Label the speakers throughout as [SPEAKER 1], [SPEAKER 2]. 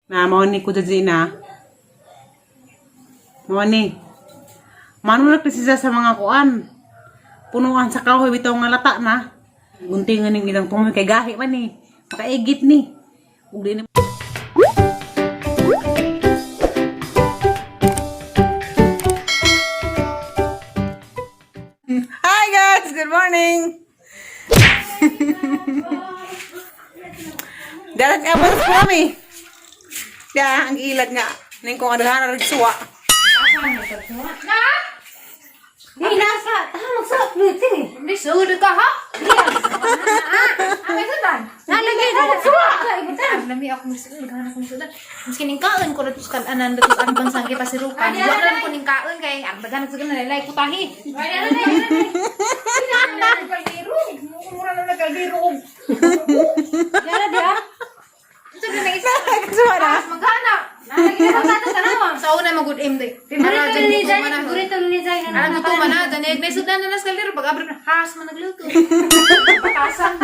[SPEAKER 1] Na mao ni ko na. Mao ni. Manulak na siya sa mga kuan. Punuan sa kahoy bitaw nga lata na. Guntingan ning ilang tumoy kay gahi man ni. Makaigit ni. Ug di na. Hi guys, good morning. Dalat nga ba sa kami? Ya, ang ilad nga. Ning kung adhana rin suwa.
[SPEAKER 2] Di nasa, tahan magsuot dito eh.
[SPEAKER 3] Hindi, sugod ka ha?
[SPEAKER 2] Nalagay na magsuot.
[SPEAKER 3] Lami ako misud, naghahanap ko misud. Maski ning kaon ko datos kan anan datos ang bansang kay pasirukan. Wa na lang ko ning kaon kay ang daghan sa ganun lay kutahi.
[SPEAKER 2] Yara dia.
[SPEAKER 3] Unsa na isa?
[SPEAKER 1] Suwa na.
[SPEAKER 3] Maghana. Sa una magud im day.
[SPEAKER 2] Favorito ni Zay, favorito ni Zay.
[SPEAKER 3] Alam ko man na, ganyan may sudan na nas kaldero pag abri na has man nagluto. Patasan.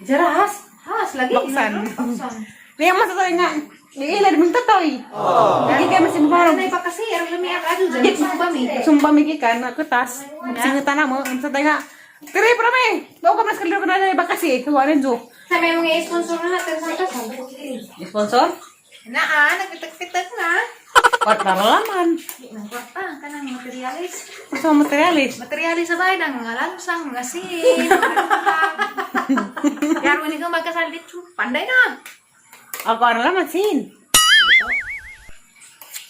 [SPEAKER 2] Jara has.
[SPEAKER 3] Has lagi.
[SPEAKER 1] Baksan.
[SPEAKER 3] Baksan.
[SPEAKER 1] Niya masatoy nga. Di ilad mong tatoy. Lagi kayo masimbarong.
[SPEAKER 3] Nay pa kasi ang lami ang adyo dyan. Sumba mi.
[SPEAKER 1] Sumba mi gikan na kutas. Singutan na mo. Ang sa nga. Tiri pa mi. Bawo ka mas kaliro ko na na iba kasi. Kuha rin jo.
[SPEAKER 3] Sa may mga sponsor na natin sa kasal.
[SPEAKER 1] Sponsor?
[SPEAKER 3] Naa, nagpitak-pitak na.
[SPEAKER 1] Kwarta ra laman.
[SPEAKER 3] Di nang kwarta, kanang materialis.
[SPEAKER 1] Gusto mo materialis.
[SPEAKER 3] Materialis sa bahay ng mga lansang, mga sin, mga lupa. Yaro ni ka magkasal dito. Panday na.
[SPEAKER 1] Ako ano laman sin.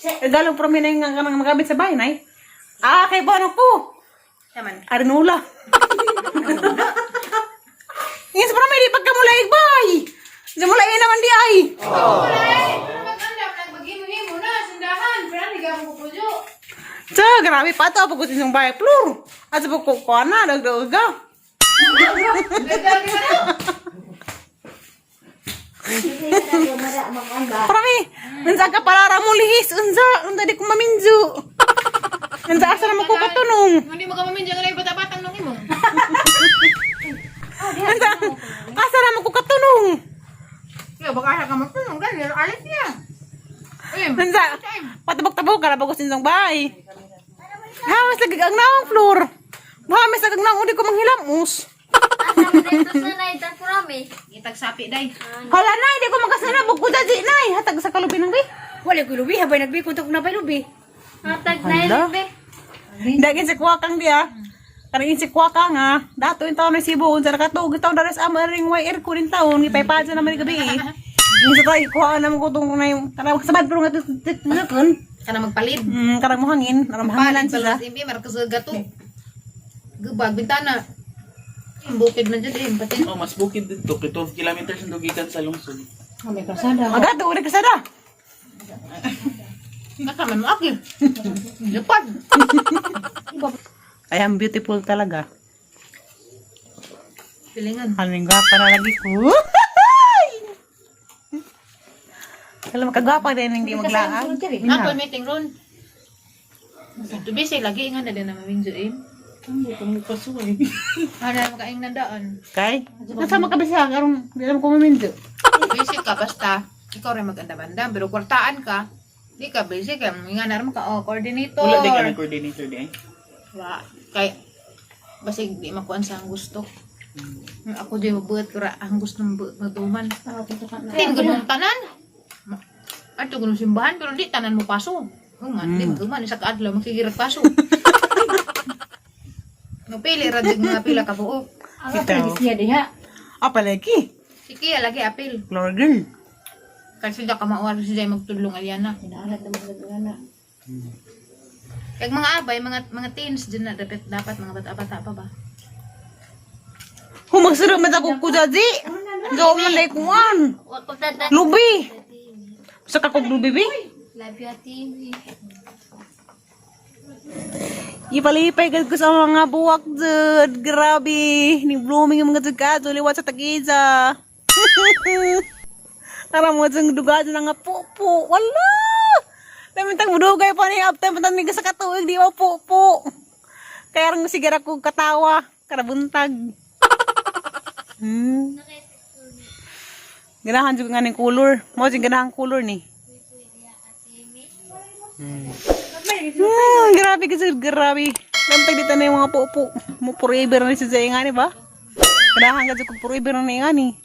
[SPEAKER 1] Eh, galong pro mi na yung nga magamit sa bahay, nay. Ah, kay Bono ko.
[SPEAKER 3] Yaman.
[SPEAKER 1] Arnula. Yes, pero may di pagkamulay, boy. Simulay naman di ay.
[SPEAKER 3] Kulay! Pero mag-andam, nagmaghimo-himo na, sindahan. Pero hindi ka mo kupuyo.
[SPEAKER 1] Sa, grabe pa ito. Pagod inyong bahay, plur. At sa pagkukuha na, dagdaga.
[SPEAKER 3] Dagdag ka na.
[SPEAKER 1] Parami, minsan ka palara mo lihis. Unsa, unsa di ko maminjo. Unsa asa na makukatunong.
[SPEAKER 3] Hindi mo ka maminjo nga lang bata-batang nung imo.
[SPEAKER 1] Unsa, asa na makukatunong.
[SPEAKER 3] Kaya baka ka magtunong, ganyan, alis niya. Uy,
[SPEAKER 1] Unsa, patabok-tabok ka na pagod inyong bahay. Ha, mas lagi ang naong floor. Ha, mas lagi ang naong, hindi ko manghilamos.
[SPEAKER 3] Itagsapi day.
[SPEAKER 1] Hala na, hindi ko magkasana. Bukod di nay. Hatag sa kalubi ng bi.
[SPEAKER 2] Wala ko lubi, habay nagbi kuntok na bay lubi. Hatag
[SPEAKER 1] Hala. Dagin si Kuwakang di ah. Karing si Kuwakang ah. Dato yung taon ng Cebu. Unsa na katuog. Taon daras ama ring way air ko rin taon. Ipaypadya naman ni gabi eh. Yung sa tayo, kuhaan naman ko itong na yung karang sabad pero nga tinukon.
[SPEAKER 3] Kana magpalid.
[SPEAKER 1] Karang mo hangin. Karang mahanginan
[SPEAKER 3] Palit
[SPEAKER 1] sila.
[SPEAKER 3] sa imbi markas gato. Gubag bintana. Ang bukid man dyan eh, pati.
[SPEAKER 4] Oh, mas bukid dito. Kay 12 kilometers ang dugikan sa lungsod.
[SPEAKER 2] May kasada.
[SPEAKER 1] Agato, uli kasada.
[SPEAKER 3] Nakaman mo aki. Lupad.
[SPEAKER 1] Ay, ang beautiful talaga.
[SPEAKER 3] Pilingan.
[SPEAKER 1] Anong gwapa na lagi ko. Alam, kagwapa din hindi maglaan.
[SPEAKER 3] Ako meeting ron. Ito busy lagi nga na din na maminjo eh.
[SPEAKER 4] Ano ka mo kasuway?
[SPEAKER 3] Ano mo kaing nandaan.
[SPEAKER 1] Kay, nasa makabisa karong di alam ko maminjo.
[SPEAKER 3] Busy ka basta ikaw rin maganda-banda pero kwartaan ka. Di ka busy kay nga na ka oh coordinator.
[SPEAKER 4] Wala di ka ng coordinator di ay.
[SPEAKER 3] Wa kay basig di makuan sa ang gusto. Ako di mabuhat ko ra ang gusto ng buhat magduman. Tin ganun tanan. Ato ganun simbahan pero di tanan mo paso. Human, di magduman isa ka adlaw makigirag paso. Mapili ra jud mga pila ka buok.
[SPEAKER 1] Ikaw.
[SPEAKER 2] Siya diha.
[SPEAKER 1] Ah, palagi.
[SPEAKER 3] Si Kia lagi apil.
[SPEAKER 1] Floor girl.
[SPEAKER 3] Kasi siya ka mauwar siya magtulong Aliana.
[SPEAKER 2] Inaalat na mga gana.
[SPEAKER 3] Kag mga abay, mga teens dyan na dapat dapat mga bata-bata pa ba?
[SPEAKER 1] Humagsuro man ako kujaji. Gaw man lay kuan. Lubi. Sa kakog lubi bi. Ipalipay gud ko sa mga buwak jud. Grabe, ni blooming ang mga duga liwat sa tagiza. Tara mo jung duga jud nga pupo. Wala. Lamintang mudugay pa ni after man ni sa katuig di ba pupo. Kaya rang sigara ko katawa, karabuntag. Ganahan jud nga ning color. Mo jud ganahan color ni. Grabe kasi grabe. Lamtag dito na yung mga pupo. Mo forever na si Zay nga ni ba? Ganahan ka jud kog forever na nga ni.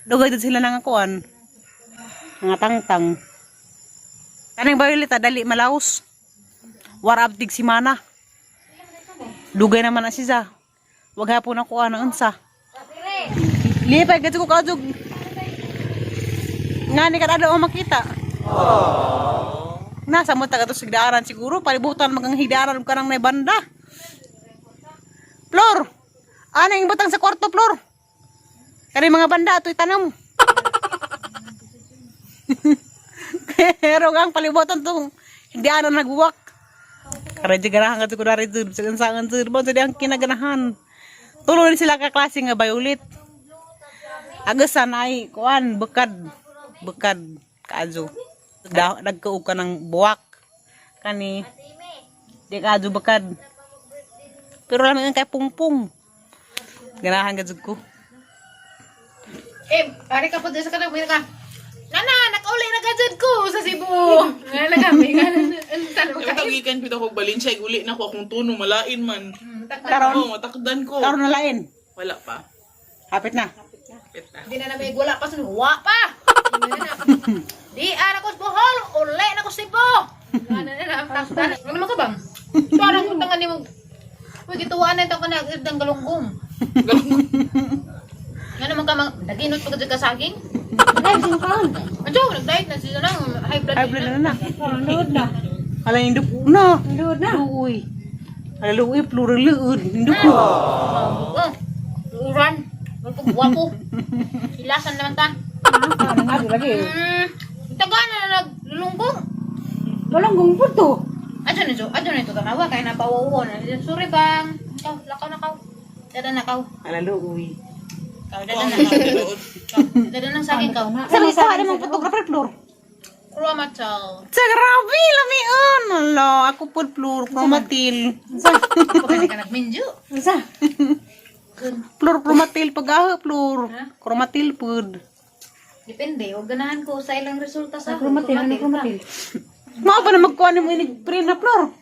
[SPEAKER 1] Dugay jud sila nang kuan. Mga tangtang. Kaning violet ah, dali malaos. Warab tig simana. Dugay naman na siya. Wag hapon na kuan ang unsa. Lipay gadto ko kaadog. Nga ni kadalo ang makita. Nasa mo taga to sigdaran siguro palibutan magang higdaran ug kanang may banda. Flor. Ano yung butang sa kwarto, Flor? Kani mga banda atoy tanom. Pero ang palibutan tong higdaanan nagbuwak. Karadyo ganahan ka ko dari dun. Sa kansangan dun. Ba, ang kinaganahan. Tulo ni sila kaklase nga violet. Agasan ay kuan bekad bekad kaadyo. Da, nagkaog ka ng buwak kani di kaadyo bekad. Pero alam kay pungpung. Ganahan ka jud ko.
[SPEAKER 3] Eh, ari ka po sa kanang ka. Nana, nakauli na ka jud ko sa Cebu. Nga na kami, nga na. Ang tanong ka.
[SPEAKER 4] Yung tagikan pito ko Valencia, uli na ko akong tuno, malain man.
[SPEAKER 1] Karon,
[SPEAKER 4] Oo, matakdan ko.
[SPEAKER 1] karon na lain.
[SPEAKER 4] Wala pa.
[SPEAKER 1] Hapit na.
[SPEAKER 4] Pit na.
[SPEAKER 3] Di na namin wala pa sa wa pa. Di ara ko sa Bohol, uli na ko sa Cebu. Nga na na ang takdan. Ano man ka bang? Parang kung tangan nimo. Uy, gituwaan na itong kanag ng galunggong. Nga naman ka mang naginot pa ka saging.
[SPEAKER 2] Ay, sino ka?
[SPEAKER 3] Anjo, nag-diet na sila nang high blood.
[SPEAKER 1] Ay, blood na na.
[SPEAKER 2] Load na.
[SPEAKER 1] Ala yung duko na.
[SPEAKER 2] Load na.
[SPEAKER 1] Luoy. Ala luoy, plural luod. Duko.
[SPEAKER 3] Oh, uran. Wapo. Ilasan naman ta.
[SPEAKER 1] Ano nga lagi.
[SPEAKER 3] Taga na naglulunggong.
[SPEAKER 2] Walang gungpod to.
[SPEAKER 3] Adyo na adyo na ito kamawa kay napawawo na. Sorry bang. Ikaw, lakaw na kaw. Dada na kaw.
[SPEAKER 1] Ala luoy.
[SPEAKER 3] Kaw, dada na kaw. Kaw, dada ng saging kaw.
[SPEAKER 1] Sabi ko, ano mong photographer, Flor?
[SPEAKER 3] Chromatal.
[SPEAKER 1] Sa grabe, lamian. Ala, ako po, Flor. Chromatil.
[SPEAKER 3] Pagkani ka nagminjo.
[SPEAKER 2] Unsa?
[SPEAKER 1] Flor, chromatil. Pag-aho, Flor. Chromatil, pud.
[SPEAKER 3] Depende, huwag ganahan ko sa ilang resulta sa
[SPEAKER 2] Krumatil, ano krumatil?
[SPEAKER 1] Mao ba na magkuha ni mo inig pre na, Flor?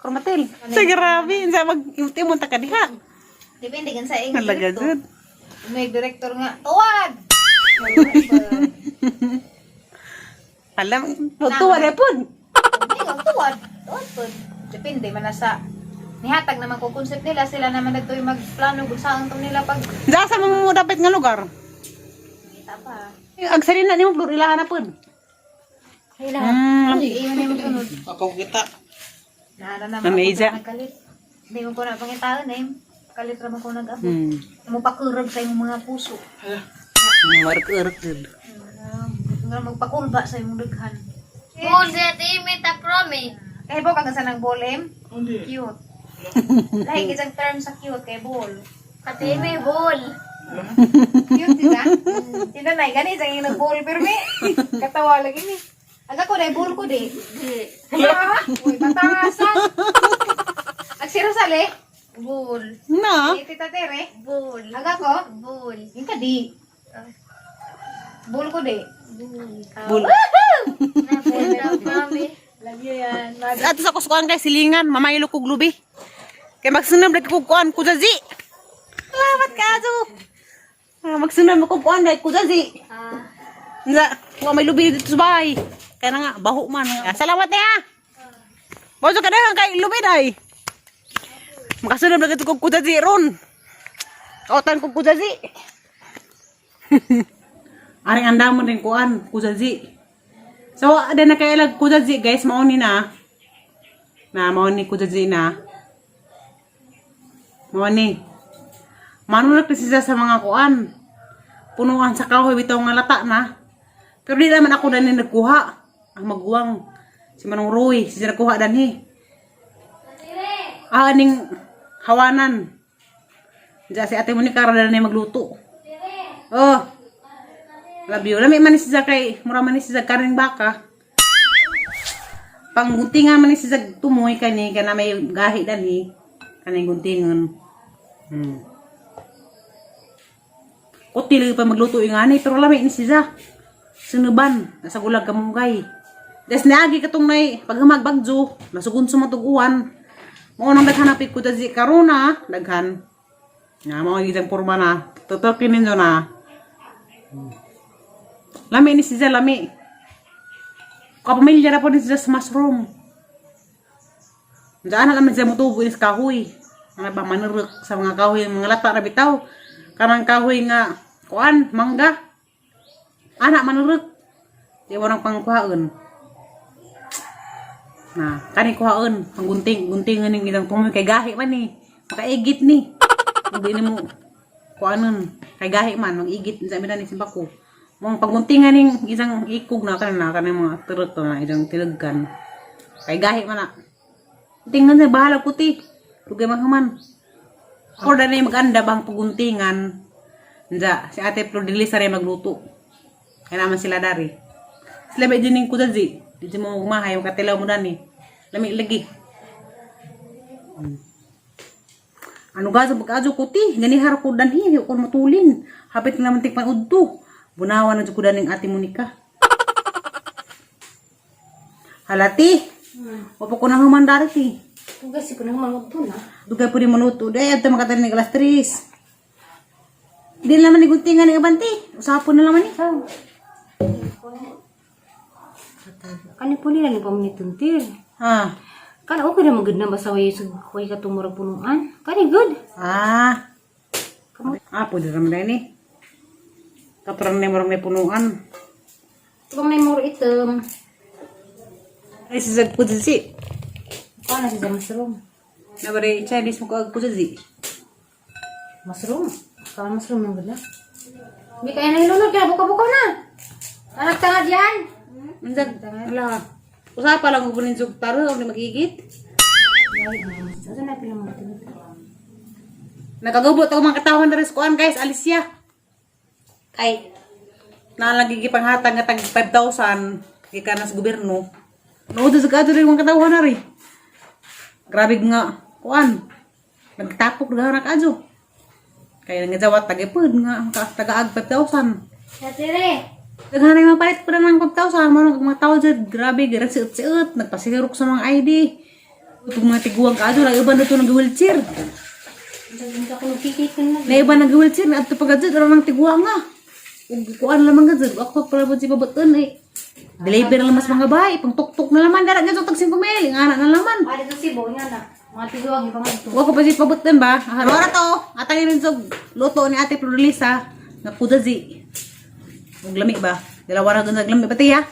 [SPEAKER 1] Chromatil. Sa grabe, sa mag-imot ta ka diha.
[SPEAKER 3] Depende kan sa iyong
[SPEAKER 1] Alaga,
[SPEAKER 3] director.
[SPEAKER 1] jud.
[SPEAKER 3] May director nga, tuwad!
[SPEAKER 1] Alam, tuwa na pud.
[SPEAKER 3] Hindi, tuwad. Tuwad po. Depende man na sa nihatag naman ko concept nila sila naman nagtoy magplano kung saan to nila pag
[SPEAKER 1] Dasa mo mo dapat nga lugar.
[SPEAKER 3] kita pa.
[SPEAKER 1] Ang sarili na nimo, Flor, ilahan na pud.
[SPEAKER 2] Kailangan.
[SPEAKER 3] Iyon yung sunod.
[SPEAKER 4] Ako kita.
[SPEAKER 3] Naara naman
[SPEAKER 1] Ma'am
[SPEAKER 3] ako
[SPEAKER 1] Iza.
[SPEAKER 3] sa nagkalit. Hindi mo ko na pangitaan eh. Kalit ra man ko nag-abot. Mo pakurog sa imong mga puso.
[SPEAKER 4] Hala.
[SPEAKER 1] Mark-urk jud.
[SPEAKER 3] Nga magpakulba sa imong daghan.
[SPEAKER 5] Bol sa team ta promi.
[SPEAKER 3] Kay bo kag sa nang ball em?
[SPEAKER 4] Hindi.
[SPEAKER 3] Cute. Lahi isang term sa cute kay ball.
[SPEAKER 5] Katime bol.
[SPEAKER 3] Cute di ba? Tinanay gani sa iyong nag-ball pero mi katawa lagi ni. Aga ko na ball ko di. Hala. Uy, batasan. Ag si Rosale,
[SPEAKER 5] Bol.
[SPEAKER 1] Na.
[SPEAKER 3] si Tita Tere,
[SPEAKER 5] Bol.
[SPEAKER 3] aga ko,
[SPEAKER 5] Bol.
[SPEAKER 3] yung ka di. Ball ko di.
[SPEAKER 1] Bul.
[SPEAKER 5] Na bol ta promi.
[SPEAKER 3] Love you yan.
[SPEAKER 1] Ato sa kusukan kay silingan, mamaylo kog lubi. Kay magsunod lagi kog kuan kujazi. Salamat ka ato. Ah, magsunod mo kog kuan dahil kujazi.
[SPEAKER 5] Ah.
[SPEAKER 1] Nga, wa may lubi dito sa bahay. Kaya na nga, baho man. Ah, salamat na ha. Boso ka na kay lubi day. Makasunod lagi kog kujazi ron. Kautan kog kujazi. Aring andamon rin kuan, kujazi. So, ada na kay lag kujazi guys, mauni na. Na mauni kujazi na. Mauni. Manulak na siya sa mga kuan. Punuan sa kahoy bitaw nga lata na. Pero di naman ako dani nagkuha. Ang maguwang si Manong Roy, siya nagkuha danhi. Ah, aning hawanan. Diyan si Ate Monica ra dani magluto. Oh. Love you. Lami man ni siya kay mura man ni siya kareng baka. Pangguntingan man ni siya tumoy kani kana may gahi danhi. Kaning guntingon. Kuti lagi pa magluto yung ani, pero lami ni siya. Sinuban, nasa gulag kamunggay. Des naagi katong nay paghamag bagjo, nasugun sa matuguan. Mao nang daghan apit ko dadi karuna, daghan. Nga mao gidang porma na. Tutukin ninyo na. Lami ni siya, lami. Kapamilya na po ni siya sa mushroom. Diyan na naman siya mutubo is kahoy. Ano ba, manurok sa mga kahoy, mga lata na bitaw. Kanang kahoy nga, kuan, mangga. Anak, manurok. Di mo nang pangkuhaon. Na, kani kuhaon, panggunting, gunting ning ilang tumoy kay gahi man ni. Makaigit ni. Hindi ni mo kuanon, kay gahi man magigit sa amin ni simbako. Mong pangguntingan ning isang ikog na kana na kanang mga turok na isang tilagkan. Kay gahi man na. Tingnan sa bahala kuti. Dugay man. Or na maganda bang paguntingan. Nja, si Ate Flor Dilisa rin magluto. Kaya naman sila dari. Sila ba din yung kudazi? Di mo gumahay, makatilaw mo dani. Lami lagi. Ano ga sa pagkaadyo kuti? Ganihar ko danhi, ko matulin. Hapit na naman tikpan udto. Bunawan na jud ko daning Ate Monica. Halati. Wapo ko na human darati.
[SPEAKER 2] Tugay si ko na maluto na.
[SPEAKER 1] Dugay po rin maluto. Dahil adto makatarin ng alas 3. Di naman ni guntingan ni abanti. Usapon na naman ni.
[SPEAKER 2] Kani po nila ni pamunituntir.
[SPEAKER 1] Ha.
[SPEAKER 2] Kan okay na magud na basta way sug way ka tumurag punuan. Kani good.
[SPEAKER 1] Ah. Ah, pwede naman na ini. Katurang na morang may punuan.
[SPEAKER 2] Kung may more item.
[SPEAKER 1] Ay, sisag kujazi.
[SPEAKER 2] Kuha na siya mushroom.
[SPEAKER 1] Nabari, Chinese mo kag kujazi.
[SPEAKER 2] Mushroom. Kuha mushroom yung good na. Hindi kaya na hilunod kaya buka-buka na. Anak tanga diyan.
[SPEAKER 1] Manzag, wala. Usapa lang ko kunin sug taro, huwag na magigit.
[SPEAKER 2] Asa na pila mo ito?
[SPEAKER 1] Nakagubot ako mga katawan na rin sa kuan, guys. Alicia.
[SPEAKER 2] Ay,
[SPEAKER 1] Nalagi gipanghatag nga tag 5,000 gikan na sa gobyerno. Nood sa kadto rin mga katawan na rin. Grabe nga kuan. Nagtapok na na kaadyo. Kaya nga jawat tagipod nga tagaag 5,000.
[SPEAKER 5] Ate Re.
[SPEAKER 1] Daghan na mapalit ko na ng 5,000 mo mga tao dyan. Grabe gara siut-siut nagpasigurok sa mga ID. Itong mga tiguang kaadyo lang iba na ito nag-wheelchair.
[SPEAKER 2] hindi ako nagkikik na.
[SPEAKER 1] Na iba nag-wheelchair na adto pa gadyo ara nang tiguang nga. Ug kuan lamang gadyo ako para po si babaton eh. Deliver na lamas mga bahay, pang tuktok na laman, dara gadyo tag 5 mil, nga na laman.
[SPEAKER 2] Ah, dito si Bo, nga na. Mga tiguang ipangadto.
[SPEAKER 1] Wa ko pa si pabutan ba? Ah, ora to. Atay rin sog luto ni Ate Florelisa nga kudazi. Ug lami ba? Dalawa ra gud lami pati ya.